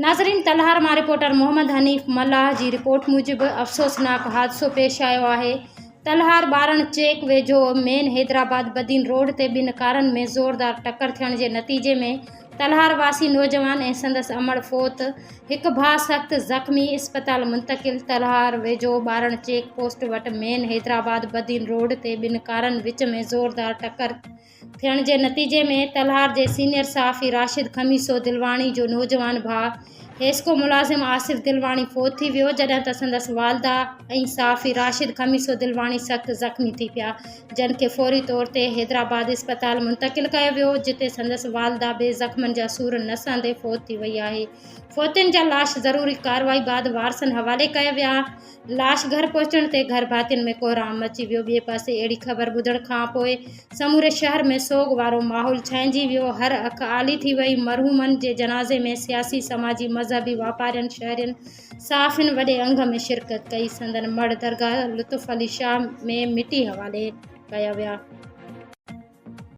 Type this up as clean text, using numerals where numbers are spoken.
ناظرين تلهار مان رپورٽر محمد حنيف ملاح جي رپورٽ موجب افسوسناڪ حادثو پيش آيو آهي تلهار ٻارڻ چيڪ ويجهو مين حيدرآباد بدين روڊ تي ٻن ڪارن ۾ زوردار ٽڪر ٿيڻ جي نتيجي ۾ تلهار واسي نوجوان ۽ سندس امڙ فوت هڪ ڀاء سخت زخمي اسپتال منتقل تلهار ويجهو ٻارڻ چيڪ پوسٽ وٽ مين حيدرآباد بدين روڊ تي ٻن ڪارن وچ ۾ زوردار ٽڪر ٿيڻ جي نتيجي ۾ تلهار جي سينيئر صحافي راشد خميسو دلواڻي جو نوجوان ڀاء حيسڪو ملازم آصف دلواڻي فوت ٿي ويو جڏهن ته سندس والده ۽ صحافي راشد خميسو دلواڻي سخت زخمي ٿي پيا جن کي فوري طور تي حيدرآباد اسپتال منتقل ڪيو ويو جتي سندس والده به زخمن جا سور نه سهندي فوت ٿي وئي آهي فوتين جا لاش ضروري ڪارروائي بعد وارثن حوالي ڪيا ويا. لاش گهر پهچڻ تي گهر ڀاتين ۾ ڪهرام مچي ويو، ٻئي پاسي اهڙي خبر ٻڌڻ کان پوء سموري شهر ۾ سوڳ وارو ماحول ڇانئجي ويو، هر اک آلي ٿي وئي، مرحومن جي جنازي ۾ سياسي، سماجي، مذهبي، واپارين، شهرين، صحافين وڏي انگ ۾ شرڪت ڪئي، سندن مڙهه درگاهه لطف علي شاهه ۾ مٽي حوالي ڪيا ويا.